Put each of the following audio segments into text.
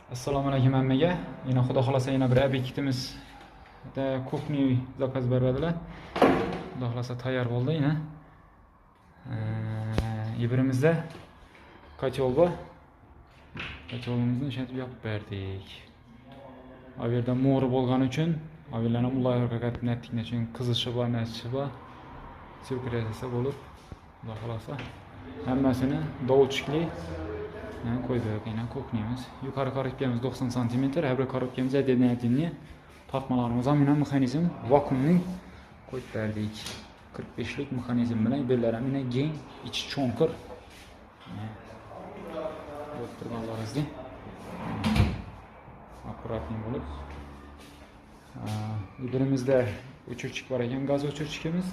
Assalomu alaykum hammaga. Yana xudo xolasa yana bir obyektimizda kuxni zakaz beradilar. Xudo xolasa tayyor bo'ldi yana. Birimizda котел bor. Котелimizni ishlatib yopib berdik. Bu yerda mo'ri bo'lgani uchun avialarni ularga qatnatdik, chunki qizishi bor, narsa bor. Sirkirasa bo'lib, xudo xolasa hammasini dovchikli qo'ydik. Yana kuxnimiz. Yuqori korobkamiz 90 cm, har bir korobkamiz adedini tortmalarimiz ham yana mexanizm vakuumning qo'yib berdik. 45lik mexanizm bilan berlar ham yana keng, ichi cho'nqir. Ko'rib turganlaringizdek akkuratniy bo'lib. Birimizda o'chirchik bor ekan, gaz o'chirchikimiz.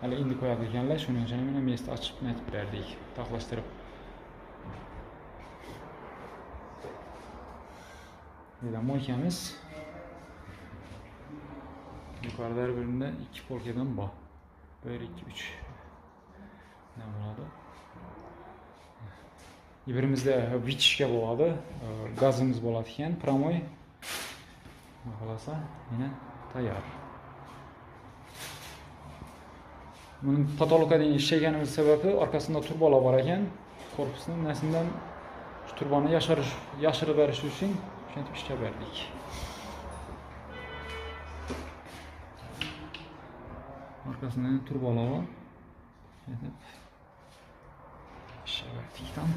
Hali endi qo'yadi ekanlar, shuning uchun mana mest ochib netib berdik, taqlashtirib. Burada moykamiz. Yuqorida har birinde 2 polkadan bor. 1 2 3. Ne bo'ladi? Birimizda vichka bo'ladi, gazimiz bo'ladi ekan, promoy. Xohlasa yana tayyor. Buni patologdan ishlaganimiz sababi orqasida turbalar bor ekan. Korpusning nasidan shu turbani yashirib berish uchun shunday ishlab berdik. Orqasida turbalar bor. Shunday ishlab berdik tam.